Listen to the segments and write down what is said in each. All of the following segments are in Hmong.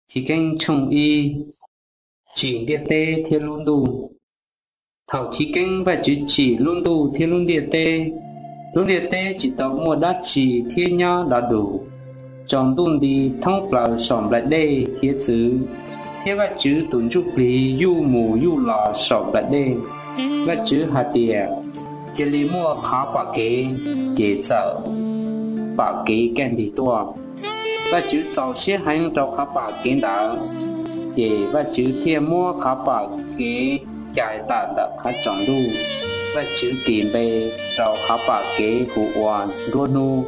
Chiv Keeb tshooj ib. Tsim ntiaj teb thiab lub ntuj. Thaum chiv keeb Vajtswv tsim lub ntuj thiab lub ntiaj teb, lub ntiaj teb tsis tau muaj dab tsi thiab nyob dov dus. Tsaus ntuj nti thoob plaws saum nplaim dej hiav txwv, thiab Vajtswv tus ntsuj plig yuj mus yuj los saum nplaim dej. Vajtswv hais tias, Cia li muaj qhov pom kev. Ces txawm pom kev kaj nrig tuaj. Vajtswv txaus siab heev rau qhov pom kev ntawd, ces Vajtswv thiaj muab qhov pom kev cais tawm ntawm qhov tsaus ntuj. Vajtswv tis npe rau qhov pom kev hu ua nruab hnub,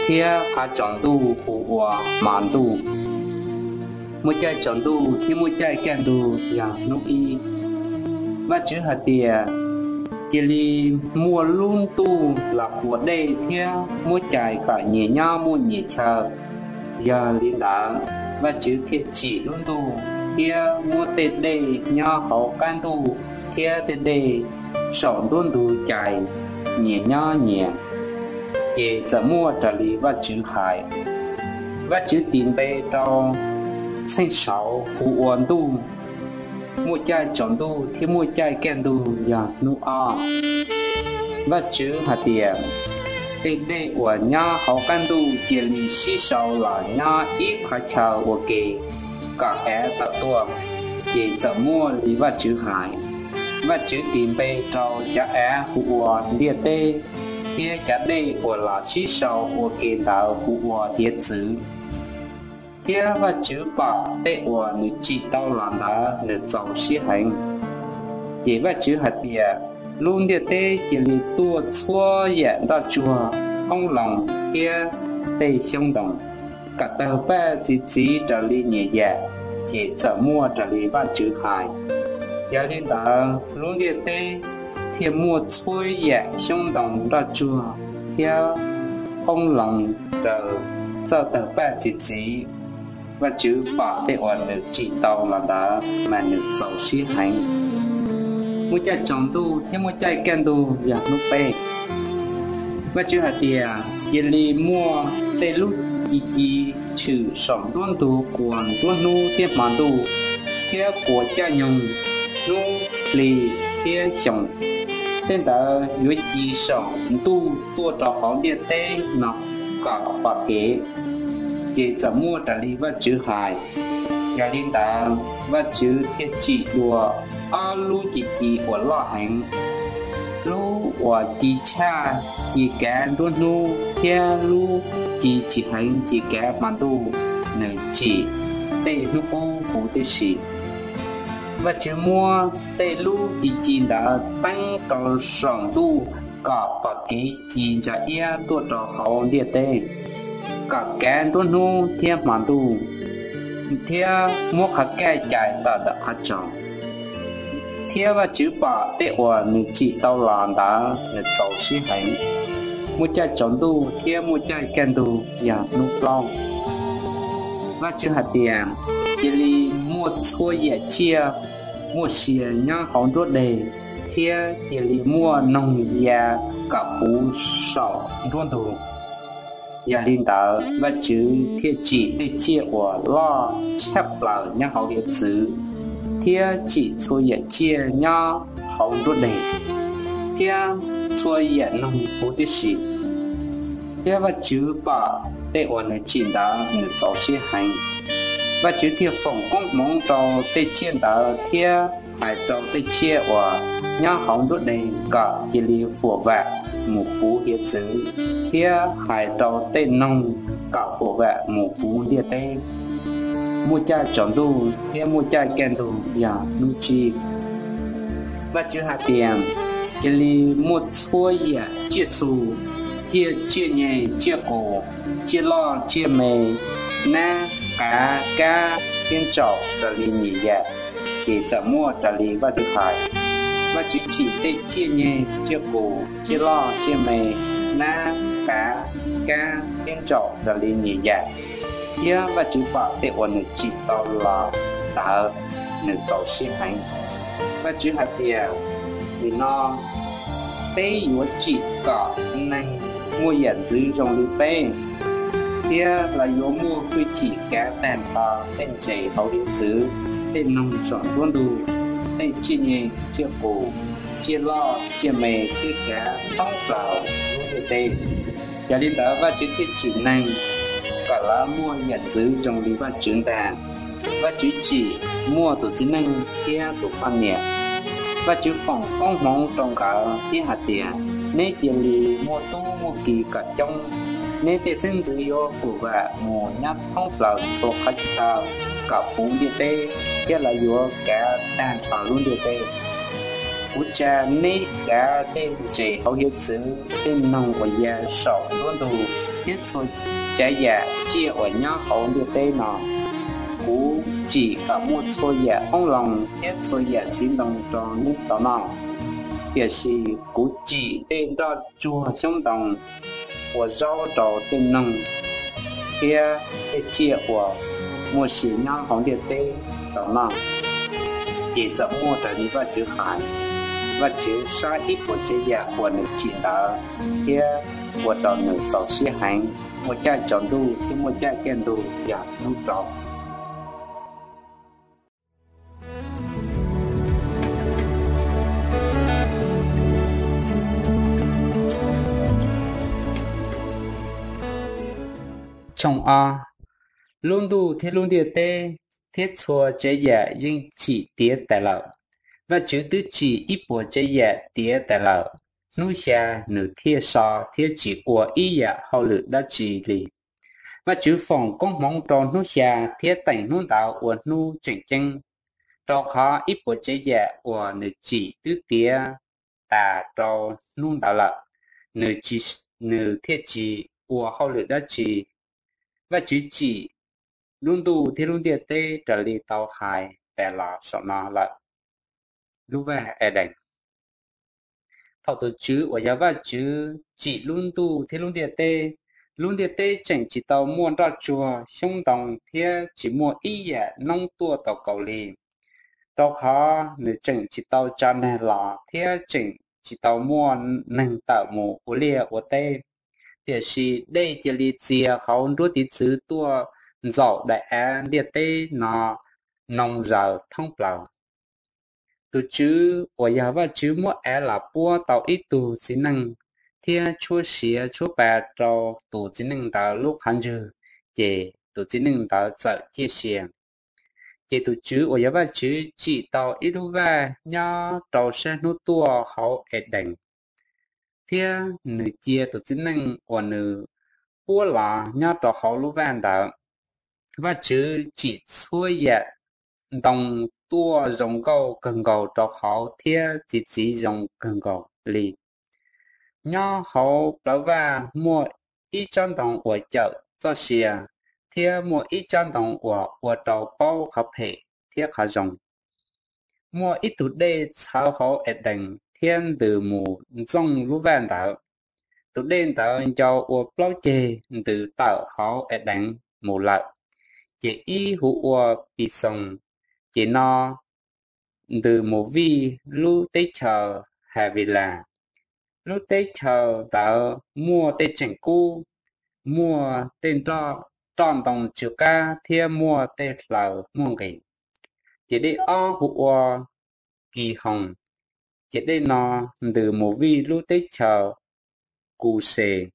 thiab qhov tsaus ntuj hu ua hmo ntuj. Muaj caij tsaus ntuj thiab muaj caij kaj ntug yog hnub ib. Vajtswv hais tias, Cia li muaj lub ntuj los puas dej thiab muab cais kom nyias nyob muaj nyias chaw. Yog li ntawd, Vajtswv thiaj tsim lub ntuj thiab muab tej dej nyob hauv qab ntuj thiab tej dej saum nruab ntug cais nyias nyob nyias. Ces txawm muaj raws li Vajtswv hais. Vajtswv tis npe rau txheej saud hu ua ntuj. Muaj caij tsaus ntuj thiab muaj caij kaj ntug yog hnub ob. Vajtswv hais tias, Tej dej uas nyob hauv qab ntuj cia li sib sau los nyob ib qhov chaw ua ke kom av tawm tuaj. Ces txawm muaj li Vajtswv hais. Vajtswv tis npe rau cov av hu ua ntiaj teb, thiab cov dej uas los sib sau ua ke ntawd hu ua hiav txwv. Thiab Vajtswv pom tej uas nws tsim tau los ntawd nws txaus siab heev. Ces Vajtswv hais tias, Lub ntiaj teb cia li tuaj txhua yam nroj tsuag, qoob loo, thiab tej xyoob ntoo, kom tawg paj txi txiv raws li nyias yam. Ces txawm muaj raws li Vajtswv hais. Yog li ntawd, lub ntiaj teb thiaj muaj txhua yam xyoob ntoo, nroj tsuag, thiab qoob loo raws txawj tawg paj txi txiv. Vajtswv pom tej uas nws tsim tau los ntawd mas nws txaus siab heev. Muaj caij tsaus ntuj thiab muaj caij kaj ntug yog hnub peb. Vajtswv hais tias, Cia li muaj tej lub ci ci tshwm saum nruab ntug quas nruab hnub thiab hmo ntuj, thiab quas caij nyoog, hnub, hli, thiab xyoo. Tej ntawd yuav ci saum ntuj tuaj rau hauv ntiaj teb no kom pom kev. Ces txawm muaj raws li Vajtswv hais. Yog li ntawd, Vajtswv thiaj tsim dua ob lub ci ci uas loj heev, lub uas ci tshaj ci kav nruab hnub thiab lub ci tsis heev ci kav hmo ntuj. Nws tsim tej hnub qub huv tib si. Vajtswv muab tej lub ci ci ntawd teeb rau saum ntuj kom pom kev ci ntsa iab tuaj rau hauv ntiaj teb, kom kav nruab hnub thiab hmo ntuj, thiab muab qhov kaj cais tawm ntawm qhov tsaus. Thiab Vajtswv pom tej uas nws tsim tau los ntawd nws txaus siab heev. Muaj caij tsaus ntuj thiab muaj caij kaj ntug yog hnub plaub. Vajtswv hais tias, Cia li muaj txhua yam tsiaj muaj sia nyob hauv nruab deg, thiab cia li muaj noog ya kom puv saum nruab ntug. Yog li ntawd, Vajtswv thiaj tsim tej tsiaj uas loj tshaj plaws nyob hauv hiav txwv, thiab tsim txhua yam tsiaj nyob hauv nruab deg, thiab txhua yam noog huv tib si. Thiab Vajtswv pom tej uas nws tsim ntawd nws txaus siab heev. Vajtswv thiaj foom koob hmoov rau tej tsiaj ntawd thiab hais rau tej tsiaj uas nyob hauv nruab deg kom cia li fuam vam mus puv hiav txwv, thiab hais rau tej noog kom fuam vam mus puv ntiaj teb. Muaj caij tsaus ntuj thiab muaj caij kaj ntug yog hnub tsib. Vajtswv hais tias, Cia li muaj txhua yam tsiaj txhu, tsiaj nyeg, tsiaj qus, tsiaj loj tsiaj me, nab, qav, kab, thiab ntsaum raws li nyias yam. Ces txawm muaj raws li Vajtswv hais. Vajtswv tsim tej tsiaj nyeg, tsiaj qus, tsiaj loj tsiaj me, nab, qav, kab, thiab ntsaum raws li nyias yam. Thiab Vajtswv pom tej uas nws tsim tau los ntawd nws txaus siab heev. Vajtswv hais tias, Nim no peb yuav tsim kom neeg muaj yam ntxwv zoo li peb. thiab lawv yuav muaj hwj chim kav tag nrho tej ntses hauv hiav txwv, tej noog saum nruab ntug, tej tsiaj nyeg, tsiaj qus, tsiaj loj, tsiaj me thiab kav thoob plaws lub ntiaj teb. Yog li ntawd, Vajtswv thiaj tsim neeg kom lawv muaj yam ntxwv zoo li Vajtswv ntag. Vajtswv tsim muaj tus txiv neej thiab tus poj niam. Vajtswv foom koob hmoov rau nkawd thiab hais tias, Neb cia li muaj tub muaj ki kom coob. Neb tej xeeb ntxwv yuav fwm vam mus nyob thoob plaws txhua qhov chaw kom puv ntiaj teb, thiab lawv yuav kav tag nrho lub ntiaj teb. Kuv tsa neb kav tej ntses hauv hiav txwv, tej noog uas ya saum nruab ntug, thiab txhua tsav yam tsiaj uas nyob hauv ntiaj teb no. Kuv tsim kom muaj txhua yam qoob loo thiab txhua yam txiv ntoo rau neb tau noj. Tiam sis kuv tsim tej nroj tsuag xyoob ntoo ua zaub rau tej noog thiab tej tsiaj uas muaj sia nyob hauv ntiaj teb tau noj. Ces txawm muaj raws li Vajtswv hais. Vajtswv saib ib puas tsav yam uas nws tsim ntawd, thiab ua rau nws txaus siab heev. Muaj caij tsaus ntuj thiab muaj caij kaj ntug yog hnub rau. Tshooj ob. Lub ntuj thiab lub ntiaj teb thiab txhua tsav yam yeej tsim tiav tas lawm. Vajtswv twb tsim ib puas tsav yam tiav tas lawm, hnub xya nws thiaj so thiab tsis ua ib yam hauj lwm dab tsi li. Vajtswv foom koob hmoov rau hnub xya thiab teem hnub ntawd ua hnub tseem ceeb, rau qhov ib puas tsav yam uas nws tsim twb tiav tas rau hnub ntawd lawm, nws tsis, nws thiaj tsis ua hauj lwm dab tsi. Vajtswv tsim lub ntuj thiab lub ntiaj teb raws li tau hais tas los saum no lawm. Lub vaj Edees. Thaum tus Tswv uas yog Vajtswv tsim lub ntuj thiab lub ntiaj teb, lub ntiaj teb tseem tsis tau muaj nroj tsuag xyoob ntoo thiab tsis muaj ib yam noob tuaj tau kaus li, rau qhov nws tseem tsis tau tso nag los thiab tseem tsis tau muaj neeg tawm mus ua liaj ua teb. Tiam sis dej cia li txias hauv nruab tiv txwv tuaj ntxaum daim av ntiaj teb no noo zaws thoob plaws. Tus Tswv uas yog Vajtswv muab av los puab tau ib tug txiv neej thiab tshuab siav tshuab pa rau tus txiv neej ntawd lub qhov ntswg, ces tus txiv neej ntawd txawm ciaj sia. Ces tus Tswv uas yog Vajtswv tsim tau ib lub vaj nyob rau sab hnub tuaj hauv Edees, thiab nws cia tus txiv neej uas nws puab los nyob rau hauv lub vaj ntawd. Vajtswv tsim txhua yam ntoo tuaj zoo nkauj kawg nkaus rau hauv thiab txi txiv zoo kawg nkaus li. Nyob hauv plawv vaj muaj ib tsob ntoo uas cawm txoj sia, thiab muaj ib tsob ntoo uas ua rau paub qhov phem thiab qhov zoo. Muaj ib tug dej txhawv hauv Edees thiab ntws mus ntxooj lub vaj ntawd. Tus dej ntawd ncau ua plaub ceg ntws tawm hauv Edees mus lawm, ces ib hu ua Pixoos, ces no ntws mus vij lub teb chaws Havilas. Lub teb chaws ntawd muaj tej tseem kub, muaj tej nroj, roj ntoo tsw qab thiab muaj tej hlaws muaj nqis. Ces dej ob hu ua Kihoos, ces dej no ntws mus vij lub teb chaws Kuses.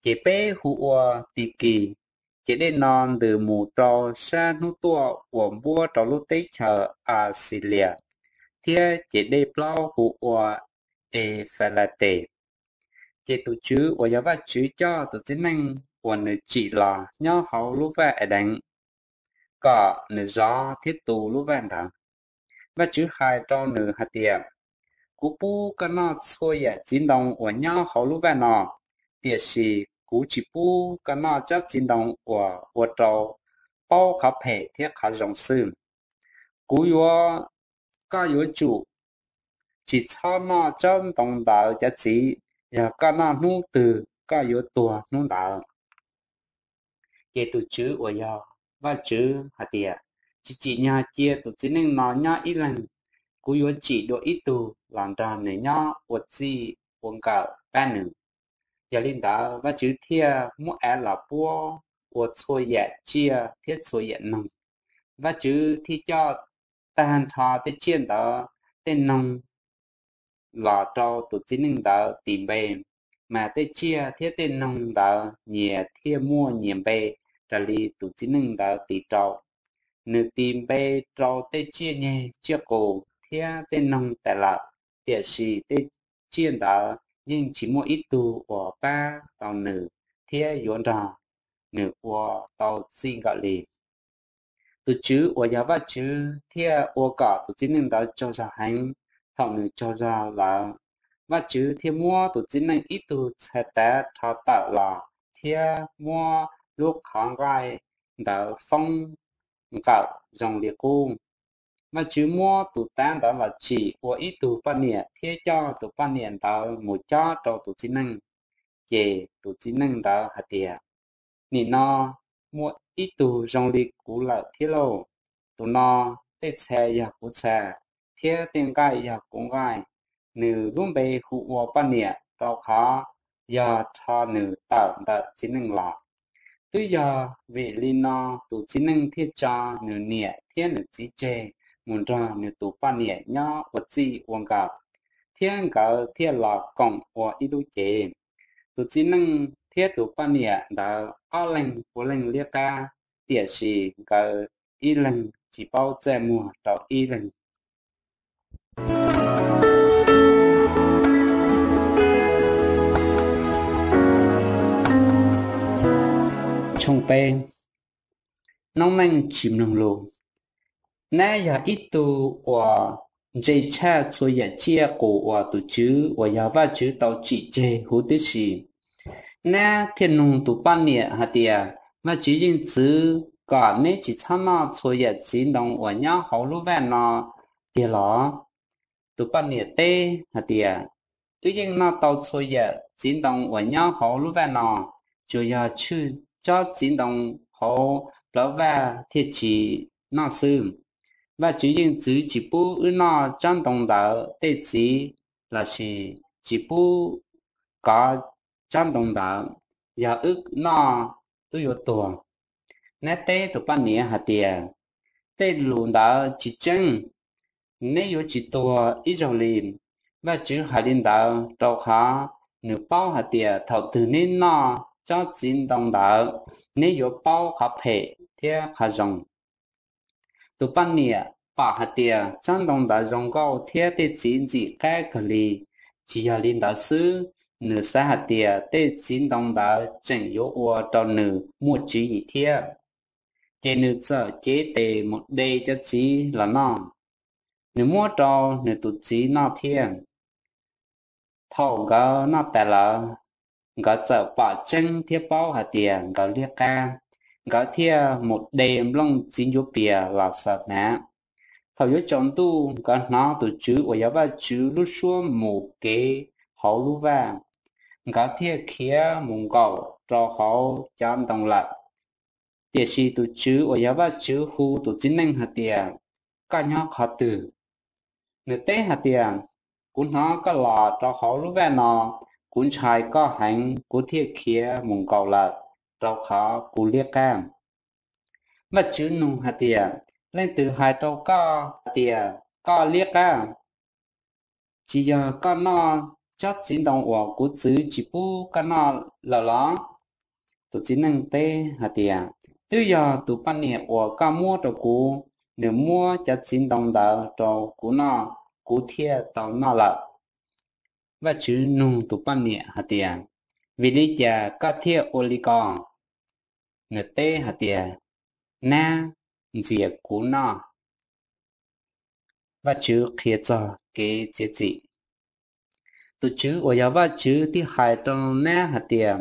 Ces peb hu ua Tikis, ces dej no ntws mus rau sab hnub tuaj uas npuab rau lub teb chaws Axilias, thiab ces dej plaub hu ua Efalates. Ces tus Tswv uas yog Vajtswv coj tus txiv neej uas nws tsim los nyob hauv lub vaj Edees, kom nws zov thiab tu lub vaj ntawd. Vajtswv hais rau nws hais tias, Kuv pub koj noj txhua yam txiv ntoo uas nyob hauv lub vaj no, tiam sis kuv tsis pub koj noj tsob txiv ntoo uas ua rau paub qhov phem thiab qhov zoo xwb. Kuv yuav, koj yuav tsum tsis txhob noj tsob ntoo ntawd cov txiv, yog koj noj hnub twg koj yuav tuag hnub ntawd. Ces tus Tswv uas yog Vajtswv hais tias, Tsis tsim nyog cia tus txiv neej no nyob ib leeg. Kuv yuav tsim dua ib tug los nrog nws nyob ua txij ua nkawm pab nws. Yog li ntawd, Vajtswv thiaj muab av los puab ua txhua yam tsiaj thiab txhua yam noog. Vajtswv thiaj coj tag nrho tej tsiaj ntawd tej noog los rau tus txiv neej ntawd tis npe, mas tej tsiaj thiab tej noog ntawd nyias thiaj muaj nyias npe raws li tus txiv neej ntawd tis rau. Nws tis npe rau tej tsiaj nyeg tsiaj qus thiab tej noog tas lawm, tiam sis tej tsiaj ntawd yeej tsis muaj ib tug uas pab tau nws thiab yuav nrog nws ua tau txij nkawm li. Tus TSWV uas yog Vajtswv thiaj ua kom tus txiv neej ntawd tsaug zog heev. Thaum nws tsaug zog lawm, Vajtswv thiaj muab tus txiv neej ib tug txhais tav rho tawm los thiab muab lub qhov nqaij ntawd foob nqawm zoo li qub. Vajtswv muab tus tav ntawd los tsim ua ib tug poj niam thiab coj tus poj niam ntawd mus cob rau tus txiv neej. Ces tus txiv neej ntawd hais tias, Nim no muaj ib tug zoo li kuv lawm thiab lauj! Tus no tej txha yog kuv txha, thiab tej nqaij yog kuv nqaij. Nws lub npe hu ua poj niam, rau qhov yog rho nws tawm ntawm txiv neej los. Twb yog vim li no tus txiv neej thiaj tso nws niam thiab nws txiv tseg mus nrog nws tus poj niam nyob ua txij ua nkawm, thiab nkawd thiaj los koom ua ib lub cev. Tus txiv neej thiab tus poj niam ntawd ob leeg puav leej liab qab, tiam sis nkawd ib leeg tsis paub txaj muag rau ib leeg. Noob neej tsis mloog lus. Nab yog ib tug uas ntse tshaj txhua yam tsiaj qus uas tus TSWV uas yog Vajtswv tau tsim tseg huv tib si. Nab thiaj nug tus poj niam hais tias, Vajtswv yeej txwv kom neb tsis txhob noj txhua yam txiv ntoo uas nyob hauv lub vaj no tiag los? Tus poj niam teb hais tias, Wb yeej noj tau txhua yam txiv ntoo uas nyob hauv lub vaj no, tsuas yog tshwj tsob txiv ntoo hauv plawv vaj thiaj tsis noj xwb. Vajtswv yeej txwv tsis pub wb noj tsob ntoo ntawd tej txiv, lossis tsis pub kov tsob ntoo ntawd. Yog wb noj, wb yuav tuag. Nab teb tus poj niam hais tias, Tej lus ntawd tsis tseeb. Neb yuav tsis tuag ib zaug li. Vajtswv hais li ntawd rau qhov nws paub hais tias thaum twg neb noj tsob txiv ntoo ntawd, neb yuav paub qhov phem thiab qhov zoo. Tus poj niam pom hais tias tsob ntoo ntawd zoo nkauj thiab tej txiv ntxim qab kawg li. Tsis yog li ntawd xwb, nws xav hais tias tej txiv ntoo ntawd tseem yuav ua rau nws muaj tswv yim thiab. Ces nws txawm cev tes mus de cov txiv los noj. Nws muab rau nws tus txiv noj thiab. Thaum nkawd noj tas lawm, nkawd txawm pom tseeb thiab paub hais tias nkawd liab qab, nkawd thiaj mus de nplooj txiv ncuav pias los xaws hnav. Thaum yuav tsaus ntuj, nkawd hnov tus TSWV uas yog Vajtswv lub suab mus kev hauv lub vaj, nkawd thiaj khiav mus nkaum rau hauv cov ntoo lawm. Tiam sis tus TSWV uas yog Vajtswv hu tus txiv neej hais tias, Koj nyob qhov twg? Nws teb hais tias, Kuv hnov koj los rau hauv lub vaj no, kuv ntshai koj heev, kuv thiaj khiav mus nkaum lawm, rau qhov kuv liab qab. Vajtswv nug hais tias, Leej twg hais rau koj hais tias koj liab qab? Tsis yog koj noj tsob txiv ntoo uas kuv txwv tsis pub koj noj lawm los? Tus txiv neej teb hais tias, Twb yog tus poj niam uas koj muab rau kuv, nws muab cov txiv ntoo ntawd rau kuv noj, kuv thiaj tau noj lawm. Vajtswv nug tus poj niam hais tias, Vim li cas koj thiaj ua li ko? Nws teb hais tias, Nab ntxias kuv noj. Vajtswv qhia txog kev txiav txim. Tus TSWV uas yog Vajtswv thiaj hais rau Nab hais tias,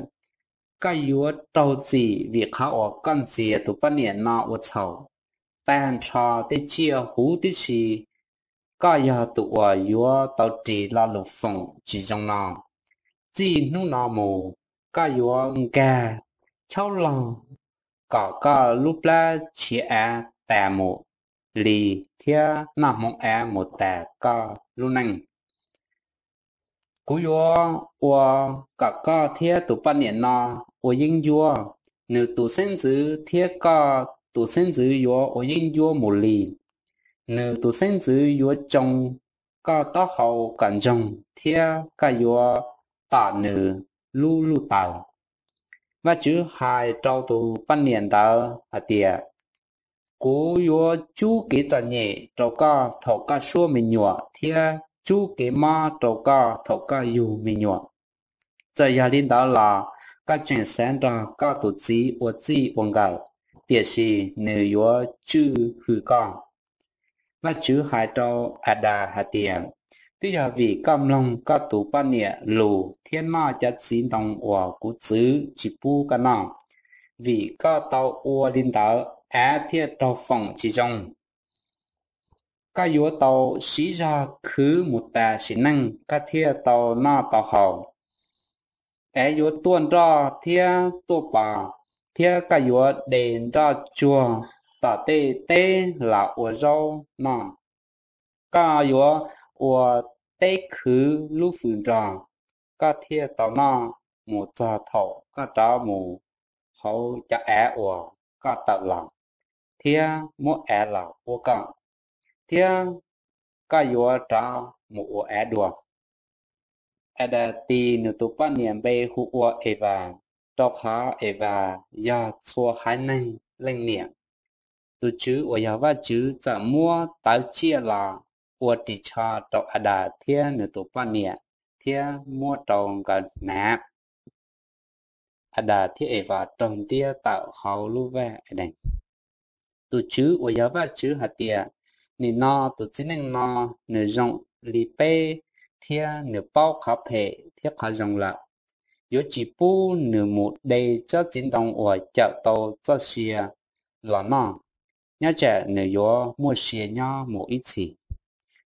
Koj yuav raug txim vim qhov uas koj ntxias tus poj niam no ua txhaum. Tag nrho tej tsiaj huv tib si, koj yog tus uas yuav tau ris lo lus foom tsis zoo no. Txij hnub no mus, koj yuav nkag chaub laug kom koj lub plab tshiav av tas mus li thiab noj hmoov av mus tas koj lub neej. Kuv yuav ua kom koj thiab tus poj niam no ua yeeb ncuab. Nws tus xeeb ntxwv thiab koj tus xeeb ntxwv yuav ua yeeb ncuab mus li. Nws tus xeeb ntxwv yuav tsoo koj taub hau kom ntsoog thiab koj yuav tom nws lub luj taws. Vajtswv hais rau tus poj niam ntawd hais tias, Kuv yuav tsub kev txom nyem rau koj thaum koj suab me nyuam thiab tsub kev mob rau koj thaum koj yug me nyuam. Txawm yog li ntawd los koj tseem xav nrog koj tus txiv ua txij ua nkawm, tiam sis nws yuav tswj hwm koj. Vajtswv hais rau Adas hais tias, Twb yog vim koj mloog koj tus poj niam lus thiab noj cov txiv ntoo uas kuv txwv tsis pub koj noj, vim koj tau ua li ntawd av thiaj raug foom tsis zoo. Koj yuav tau siv zog khwv mus tas sim neej, koj thiaj tau noj tau haus. Av yuav tuaj nroj thiab tuaj pos, thiab koj yuav de nroj tsuag tom tej teb los ua zaub noj. Koj yuav ua teb khwv lub fws nrog, koj thiaj tau noj mus txog thaum koj rov mus hauv cov av uas koj tawm los, thiab muab av los ua koj, thiab koj yuav rov mus ua av dua. Adas tis nws tus poj niam npe hu ua Evas, rau qhov Evas yog txhua haiv neeg leej niam. Tus TSWV uas yog Vajtswv txawm muab tawv tsiaj los ua ris tsho rau Adas thiab nws tus poj niam thiab muab rau nkawd hnav. Adas thiab Evas raug ntiab tawm hauv lub vaj Edees. Tus TSWV uas yog Vajtswv hais tias, Nim no tus txiv neej no nws zoo li peb, thiab nws paub qhov phem thiab qhov zoo lawm. Yuav tsis pub nws mus de tsob txiv ntoo uas cawm tau txoj sia los noj, nyob tsam nws yuav muaj sia nyob mus ib txhis.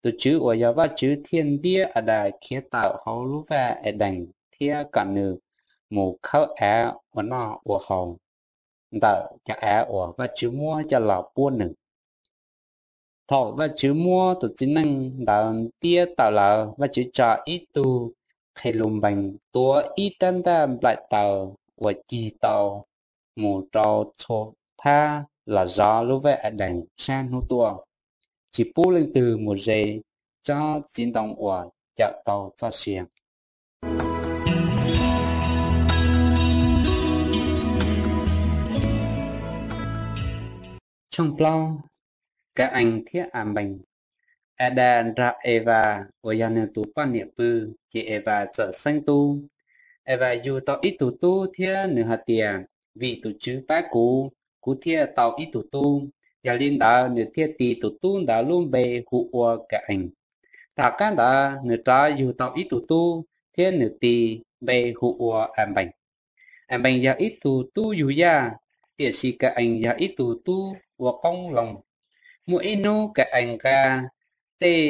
Tus TSWV uas yog Vajtswv thiaj ntiab Adas khiav tawm hauv lub vaj Edees thiab kom nws mus khawb av ua noj ua haus ntawm cov av uas Vajtswv muab coj los puab nws. Thaum Vajtswv muab tus txiv neej ntawd ntiab tawm lawm, Vajtswv tso ib tug qhe lu npees tuav ib rab ntaj nplaim taws uas cig tau mus rau txhua phab los zov lub vaj Edees sab hnub tuaj, tsis pub leej twg mus ze tsob txiv ntoo uas cawm tau txoj sia. Tshooj plaub. Ka-ees thiab Anpees. Adas nrog Evas uas yog nws tus poj niam pw, ces Evas txawm xeeb tub. Evas yug tau ib tug tub thiab nws hais tias, Vim tus TSWV pab kuv, kuv thiaj tau ib tug tub. Yog li ntawd, nws thiaj tis tus tub ntawd lub npe hu ua Ka-ees. Tom qab ntawd, nws rov yug tau ib tug tub thiab nws tis npe hu ua Anpees. Anpees yog ib tug tub yug yaj, tiam sis Ka-ees yog ib tug tub ua qoob loo. Muaj ib hnub Ka-ees nqa tej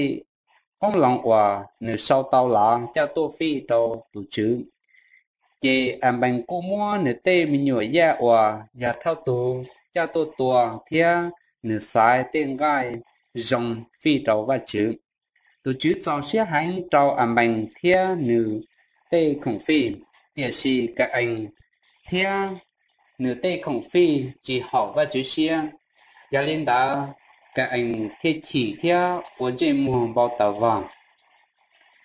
qoob loo uas nws sau tau los coj tuaj fij rau tus TSWV. Ces Anpees kuj muab nws tej me nyuam yaj uas yog thawj tug coj tuaj tua thiab nws xaiv tej nqaij zoo fij rau Vajtswv. Tus TSWV txaus siab heev rau Anpees thiab nws tej khoom fij, tiam sis Ka-ees thiab nws tej khoom fij tsis haum Vajtswv siab. Yog li ntawd, Ka-ees thiaj chim thiab ua ntsej muag npau taws vog.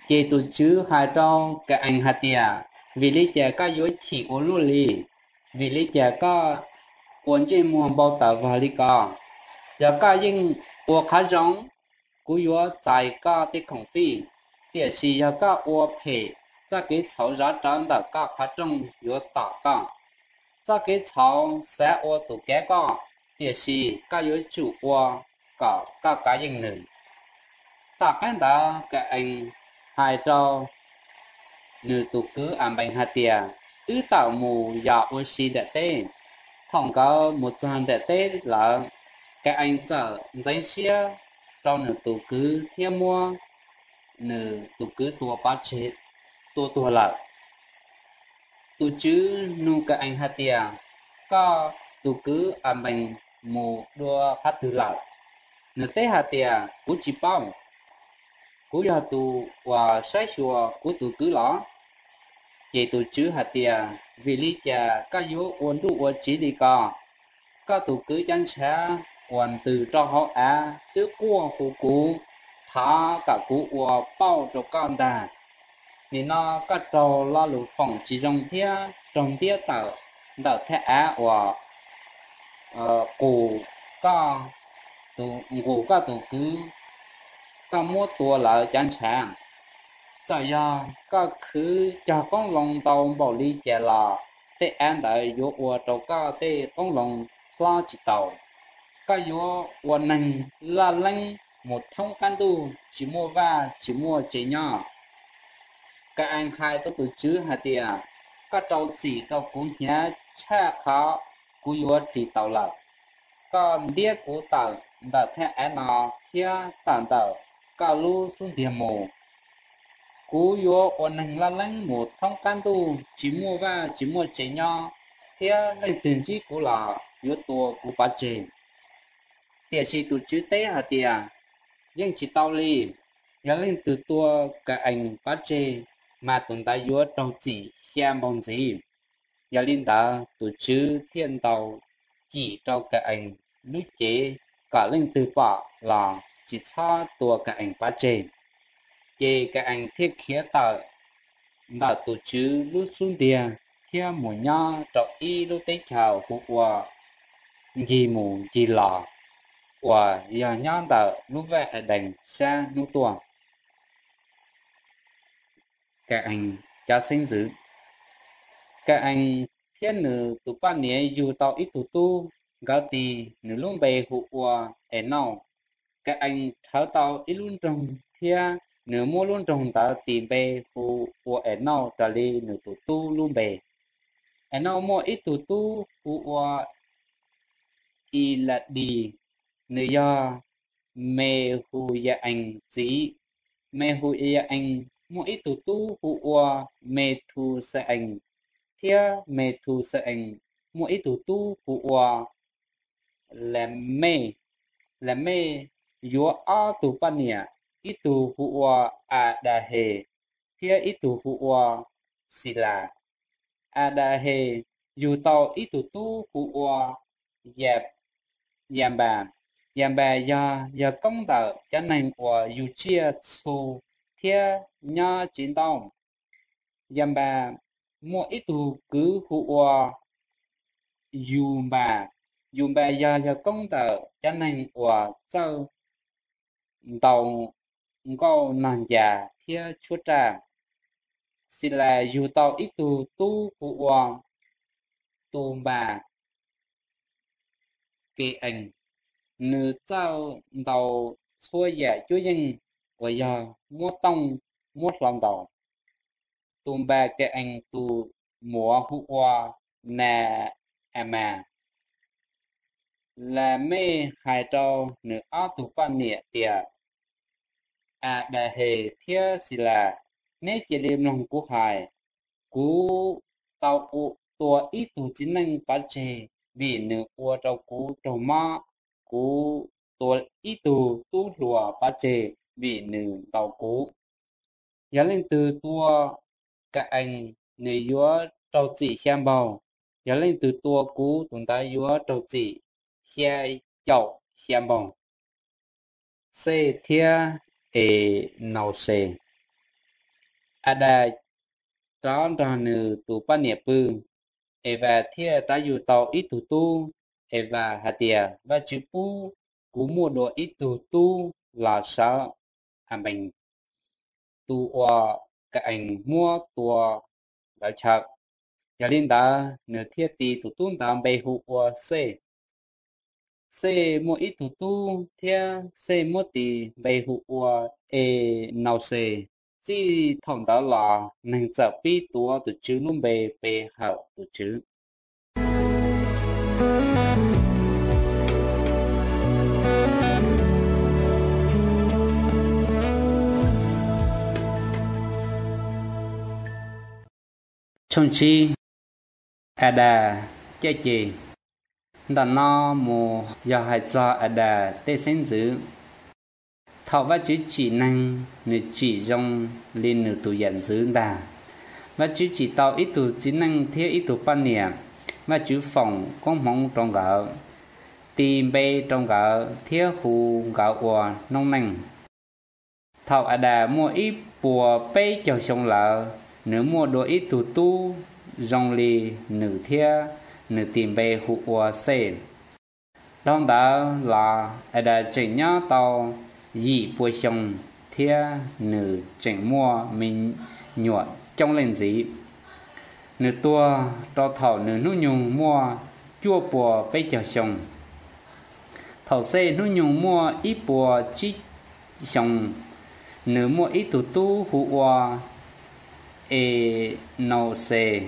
Ces tus TSWV hais rau Ka-ees hais tias, Vim li cas koj yuav chim ua luaj li? Vim li cas koj ua ntsej muag npau taws vog li ko? Yog koj yeej ua qhov zoo, kuv yuav txais koj tej khoom fij. Tiam sis yog koj ua phem, txoj kev txhaum zov rawv ntawm koj qhov rooj yuav tom koj. Txoj kev txhaum xav ua tus kav koj, tiam sis koj yuav tsum ua kom koj kov yeej nws. Tom qab ntawd Ka-ees hais rau nws tus kwv Anpees hais tias, Wb tawm mus yos ua si nram teb. Thaum nkawd mus txog nram teb lawm, Ka-ees txawm ntxeev siab rau nws tus kwv thiab muab nws tus kwv tua pov tseg, tua tuag lawm. Tus TSWV nug Ka-ees hais tias, Koj tus kwv Anpees mus dua qhov twg lawm? Nws teb hais tias, Kuv tsis paub. Kuv yog tus uas saib xyuas kuv tus kwv los? Ces tus tswv hais tias, Vim li cas koj yuav ua nruj ua tsiv li ko? Koj tus kwv cov ntshav uas ntws rau hauv av twb quaj hu kuv, thov kom kuv ua pauj rau koj ntag. Nim no koj raug lo lus foom tsis zoo thiab raug ntiab tawm ntawm thaj av uas qus koj, nqus koj tus kwv, koj muab tua lawv cov ntshav. Txawm yog koj khwv cog qoob loo ntau npaum li cas los tej av ntawd yuav ua rau koj tej qoob loo hlob tsis tau. Koj yuav ua neeg laj leeb mus thoob qab ntuj, tsis muaj vaj tsis muaj tsev nyob. Ka-ees hais rau tus tswv hais tias, Koj rau txim rau kuv hnyav tshaj qhov kuv yuav ris tau lawm. Koj ntiab kuv tawm ntawm thaj av no thiab tawm ntawm koj lub xub ntiag mus. Kuv yuav ua neeg laj leeb mus thoob qab ntuj, tsis muaj vaj tsis muaj tsev nyob, thiab leej twg ntsib kuv los yuav tua kuv pov tseg. Tiam sis tus tswv teb hais tias, Yeej tsis tau li. Yog leej twg tua Ka-ees pov tseg, mas tus ntawd yuav raug txim xya npaug ntxiv. Yog li ntawd, tus tswv thiaj ntaus cim rau Ka-ees lub cev kom leej twg pom los tsis txhob tua Ka-ees pov tseg. Ces Ka-ees thiaj khiav tawm ntawm tus tswv lub xub ntiag thiab mus nyob rau ib lub teb chaws hu ua Ncig Mus Ncig Los, uas yog nyob ntawm lub vaj Adees sab hnub tuaj. Ka-ees cov xeeb ntxwv. Ka-ees thiab nws tus poj niam yug tau ib tug tub, nkawd tis nws lub npe hu ua Enauj. Ka-ees rhawv tau ib lub nroog thiab nws muab lub nroog ntawd tis npe hu ua Enauj raws li nws tus tub lub npe. Enauj muaj ib tug tub hu ua Iladi, nws yog Mehuya-ees txiv. Mehuya-ees muaj ib tug tub hu ua Methuxaees, thiab Methuxaees muaj ib tug tub hu ua Lamej. Lamej yuav ob tug poj niam, ib tug hu ua Adahes thiab ib tug hu ua Xilas. Adahes yug tau ib tug tub hu ua Yanpas. Yanpas yog yawg koob ntawm cov neeg uas yug tsiaj txhu thiab nyob tsev ntaub. Yanpas muaj ib tug kwv hu ua Yunpas. Yunpas yog yawg koob ntawm cov neeg uas txawj ntaus nkauj nog ncas thiab tshuab raj. Xilas yug tau ib tug tub hu ua Tunpas-ke-ees, nws txawj ntaus txhua yam cuab yeej uas yog muab tooj muab hlau ntaus. Tunpas-ke-ees tus muam hu ua Na-a mas. Lamej hais rau nws ob tug poj niam tias, Adahes thiab Xilas, neb cia li mloog kuv hais. Kuv tau tua ib tug txiv neej pov tseg vim nws ua rau kuv raug mob. Kuv tua ib tug tub hluas pov tseg vim nws ntaus kuv. Yog leej twg tua Ka-ees, nws yuav raug txim xya npaug. Yog leej twg tua kuv, tus ntawd yuav raug txim xya caum xya npaug. Xej thiab Enauses. Adas rov nrog nws tus poj niam pw, Evas thiaj rov yug tau ib tug tub. Evas hais tias, Vajtswv pub kuv muaj dua ib tug tub los sawv Amees, tus uas Ka-ees muab tua lawv chaw. Yog li ntawd, nws thiaj tis tus tub ntawd npe hu ua Xej. Xej muaj ib tug tub thiab Xej muab tis npe hu ua Enauses. Txij thaum ntawd los neeg txawm pib tuav tus Tswv lub npe pe hawm tus Tswv. Tshooj tsib. Adas caj ces. Ntawm no mus yog hais txog Adas tej xeeb ntxwv. Thaum Vajtswv tsim neeg, nws tsim zoo li nws tus yam ntxwv ntag. Vajtswv tsim tau ib tug txiv neej thiab ib tug poj niam. Vajtswv foom koob hmoov rau nkawd, tis npe rau nkawd thiab hu nkawd ua noob neej. Thaum Adas muaj ib puas peb caug xyoo lawm, nws muaj dua ib tug tub zoo li nws thiab, nws tis npe hu ua Xej. Dhau ntawd los Adas tseem nyob tau yim pua xyoo thiab nws tseem muaj me nyuam coob leej ntxiv. Nws tuag rau thaum nws hnub nyoog muaj cuaj puas peb caug xyoo. Thaum Xej hnub nyoog muaj ib puas tsib xyoo, nws muaj ib tug tub hu ua Enauxes.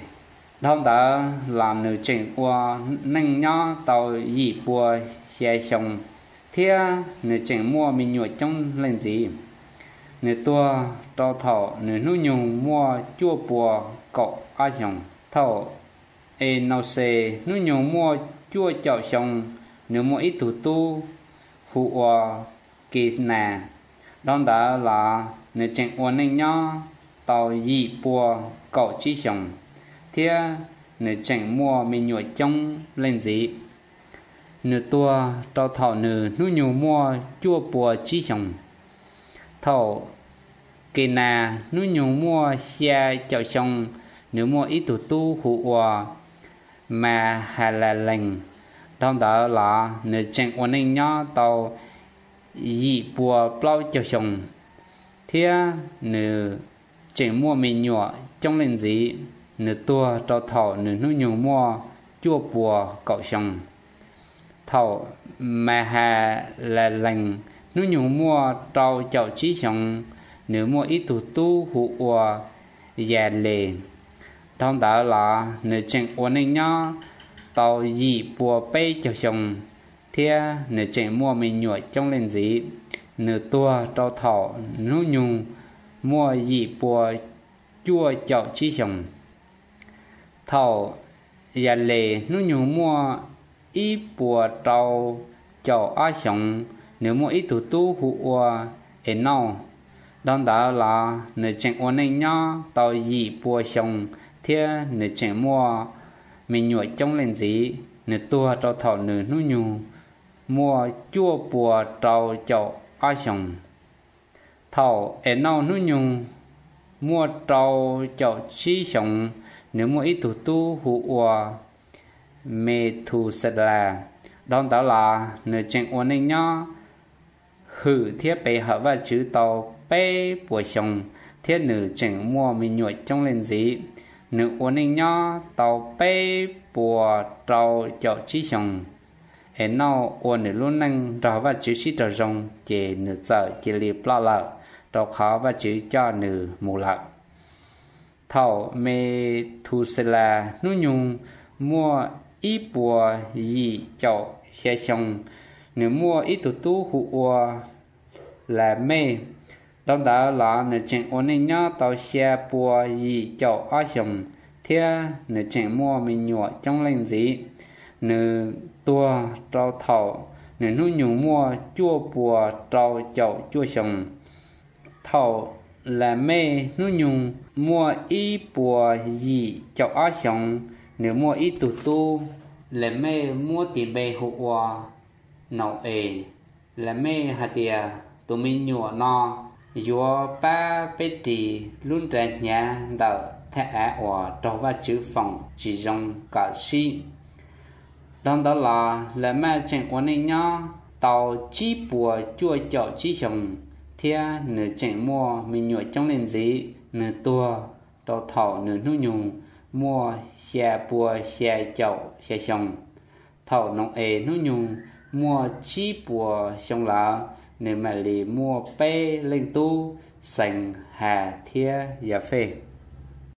Dhau ntawd los nws tseem ua neej nyob tau yim pua xya xyoo thiab nws tseem muaj me nyuam coob leej ntxiv. Nws tuag rau thaum nws hnub nyoog muaj cuaj puas kaum ob xyoos. Thaum Enauxes hnub nyoog muaj cuaj caum xyoo, nws muaj ib tug tub hu ua Kenas. Dhau ntawd los nws tseem ua neej nyob tau yim pua kaum tsib xyoos thiab nws tseem muaj me nyuam coob leej ntxiv. Nws tuag rau thaum nws hnub nyoog muaj cuaj pua tsib xyoos. Thaum Kenas hnub nyoog muaj xya caum xyoo, nws muaj ib tug tub hu ua Mahalaees. Dhau ntawd los nws tseem ua neej nyob tau yim pua plaub caug xyoo thiab nws tseem muaj me nyuam coob leej ntxiv. Nws tuag rau thaum nws hnub nyoog muaj cuaj pua kaum xyoo. Thaum Mahalaees hnub nyoog muaj rau caum tsib xyoos, nws muaj ib tug tub hu ua Yales. Dhau ntawd los nws tseem ua neej nyob tau yim pua peb caug xyoo thiab nws tseem muaj me nyuam coob leej ntxiv. Nws tuag rau thaum hnub nyoog muaj yim pua cuaj caum tsib xyoos. Thaum Yales hnub nyoog muaj ib puas rau caum ob xyoos, nws muaj ib tug tub hu ua Enauj. Dhau ntawd los nws tseem ua neej nyob tau yim pua xyoo thiab nws tseem muaj me nyuam coob leej ntxiv. Nws tuag rau thaum nws hnub nyoog muaj cuaj pua rau caum ob xyoos. Thaum Enauj hnub nyoog muaj rau caum tsib xyoos, nws muaj ib tug tub hu ua Methuselas. Dhau ntawd los nws tseem ua neej nyob hwm thiab pe hawm Vajtswv tau peb puas xyoo thiab nws tseem muaj me nyuam coob leej ntxiv. Nws ua neej nyob tau peb puas rau caum tsib xyoos. Enauj ua nws lub neej nrog Vajtswv sib raug zoo ces nws txawm cia li ploj lawm, rau qhov Vajtswv coj nws mus lawm. Thaum Methuselas hnub nyoog muaj ib puas yim caum xya xyoo, nws muaj ib tug tub hu ua Lamej. Dhau ntawd los nws tseem ua neej nyob tau xya pua yim caum ob xyoos thiab nws tseem muaj me nyuam coob leej ntxiv. Nws tuag rau thaum nws hnub nyoog muaj cuaj pua rau caum cuaj xyoos. Thaum Lamej hnub nyoog muaj ib puas yim caum ob xyoos, nws muaj ib tug tub. Lamej muab tis npe hu ua Nau-es. Lamej hais tias, tus me nyuam no yuav pab peb ris lub nra hnyav ntawm thaj av uas raug Vajtswv foom tsis zoo kom sib. Dhau ntawd los Lamej tseem ua neej nyob tau tsib puas cuaj caum tsib xyoos thiab nws tseem muaj me nyuam coob leej ntxiv. Nws tuag rau thaum nws hnub nyoog muaj xya pua xya caum xya xyoo. Thaum Nau-es hnub nyoog muaj tsib puas xyoo lawm, nws mam li muaj peb leej tub, Xees, Has thiab Yafej.